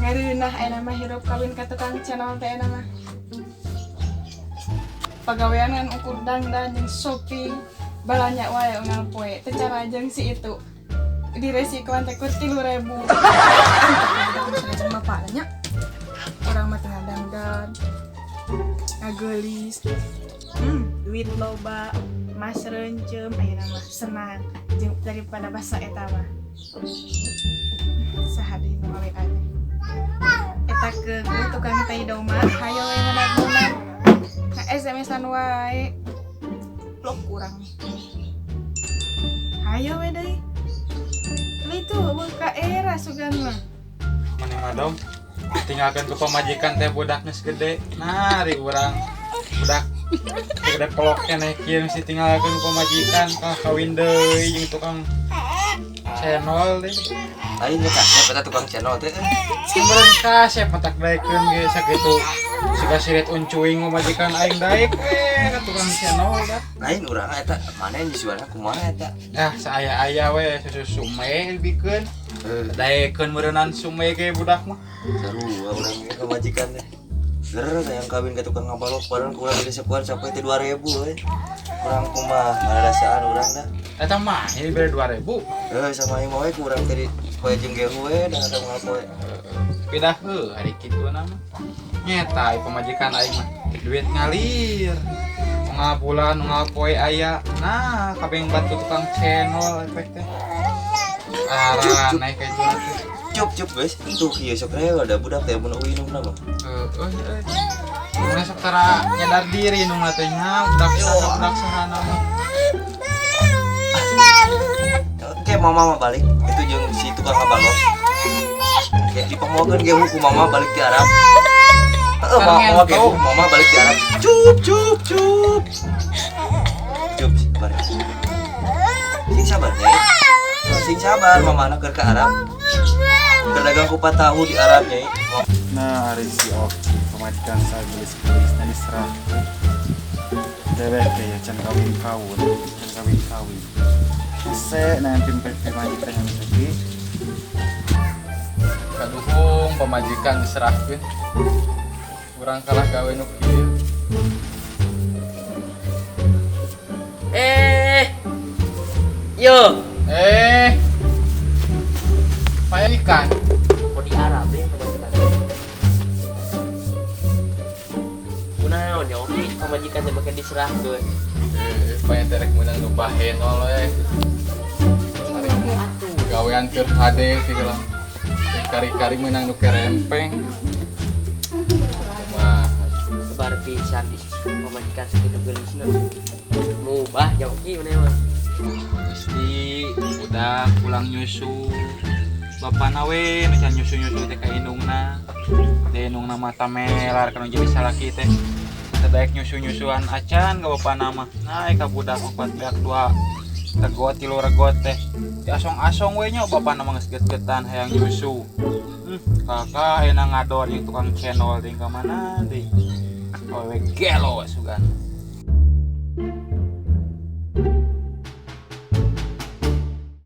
Ngareunah ayeuna mah hirup kawin ka tukang channel teh ayeuna mah. Pagawean ngan ukur dangdan jeung shopping, balanja wae unggal poe, teu cara jeung si itu. Diresikoan teh ku 3.000. Misalnya jeung bapak nya. Urang mah tinggal dangdan. Ngageulis. Duit loba, mas reuncem ayeuna mah senang jeung daripada basa eta mah. Saha deui nu WA teh? Eta keukeuh tukang tai doma, hayo we menang-menang. Nah, SMS-an wae. Blok kurang. Hayo we deui. Itu buka era sugan mah. Mana mah dong? Tinggalkan ke pamajikan teh budak geus gede. Nah, ari urang budak gede pelok keneh kieu mesti tinggalkeun ku pamajikan kah kawin deui jeung tukang channel deui. Lain ya kasep eta tukang channel teh. Meureun kasep matak daekeun ge sakitu. Siga sirit uncuing pamajikan aing daek we ka tukang channel dah. Lain urang eta mana yang disuara kumaha eta? Ah, saaya-aya we susu sume bikeun. Daekeun meureunnan sume ge budak mah. Sarua urang ge pamajikan teh. Ger hayang kawin ka tukang ngabalok padahal kurang disepuan sampai teh 2000 we. Kurang kumaha ngarasaan urang dah. Eta mah ini bere 2000. Sama aing mah we kurang teh poe jeung gehu we dah ada ngapoe. Pindah heuh ari kitu na mah. Nyeta pamajikan aing mah duit ngalir. Unggal bulan unggal poe aya. Nah, kabeh bantu tukang channel efek teh. Arah naik ka itu teh. Cup cup guys, tuh kieu sok rela da budak teh mun euy indungna mah. Heeh euy. Mun sok tara nyadar diri nu teh nya budak saha budak sahana mah. Oke, mama mah balik. Itu jeung si tukang ngabalok. Kayak dipemokeun ge ku mama balik di Arab. Heeh, mama gehu, mama balik di Arab. Cup cup cup. Cup, sabar. Sing sabar, Nyai. Sing sabar, mama anak keur ke Arab. Keur dagang kupat tahu di Arab, Nyai. Nah, ari si Oki pamajikan sagelis-gelis na diserahkeun. Dewek teh ya can kawin-kawin, can kawin-kawin. Hese nanti pamajikan yang lagi. Kaduhung pamajikan diserahkeun. Urang kalah gawe nu kieu. Yo. Paya ikan. Kok di Arab ya pamajikan? Kunaon ya oke pamajikan teh make diserahkeun. Paya terek meunang nu bahenol we. Gawean keur hade sih lah. Kari-kari meunang nu kerempeng. Mah sebar pisan di pamajikan sakitu geulisna. Mubah jauh ki maneh mah. Pasti udah pulang nyusu. Bapana we nu can nyusu-nyusu teh ka indungna. Teh indungna mata melar kana jadi salaki teh. Teu daek nyusu-nyusuan acan ka bapana mah. Nah, ka budak opat beak dua regot tilu regot teh. Diasong-asong we nya bapana mah geus get-getan hayang nyusu. Kakak enak ngador jeung tukang channel deui ka mana deui. Awewe gelo sugan.